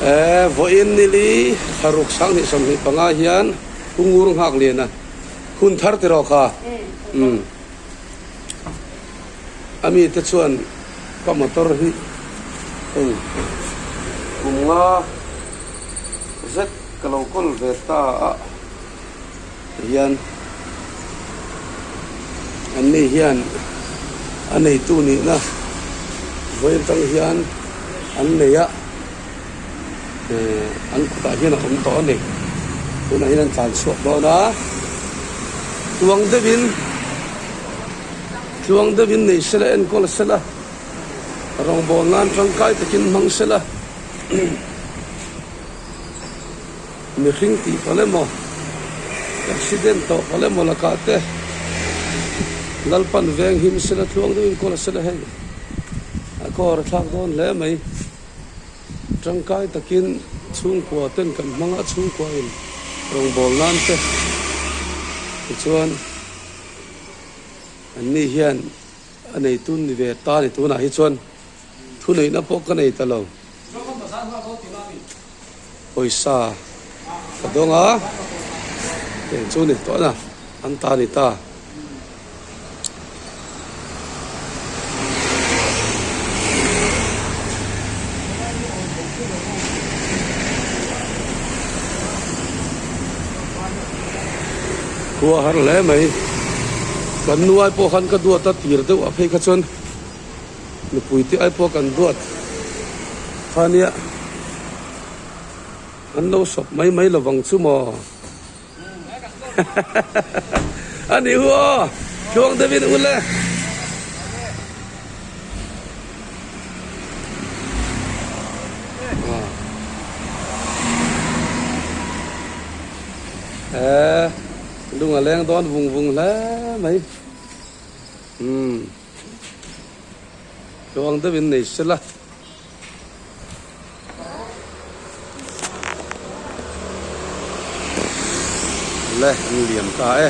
Eh, vawiin nili thlaruk 2025 hian Pu Ngur Nghakliana hun thar tiraw kha? Umm. A mite chuan ka motor hi hei kum nga zet ka lo kawl ve ta a hian anni hian a neitu nihna vawi atang hian an nei a eh an kutah hian a awm tawh a ni tunah hian an tlan chhuak dawn a tluang deuhin tluang deuhin nei sela enkawl sela rawngbawl nan tangkai takin hmang sela. Mihring tih palh emaw, accident tawh palh emaw lakah te Lalpan veng him sela tluang deuhin kawl a sela hei a kawr a thlak dawn hle mai. Tangkai takin chhungkua ten kan hmang a, chhungkua in rawngbâwl nan te tichuan anni hian a neitu ni ve ta ni tunah hi chuan thuneihna pawh ka nei ta lo. Pawisa ka dawng a, eng chu ni tawh na an ta ni ta. Khua har hle mai, kan nuai pawh khan ka duat a tir deuh ah phei kha chuan. Nupui te ai pawh kan duat kha nia an lo sawp mai mai lovang chu maw a ni hu aw tluang deuhin u le. Eee lung a leng dawn vung vung hle mai umm. Tluang deuhin nei sela. Le an liam ta e.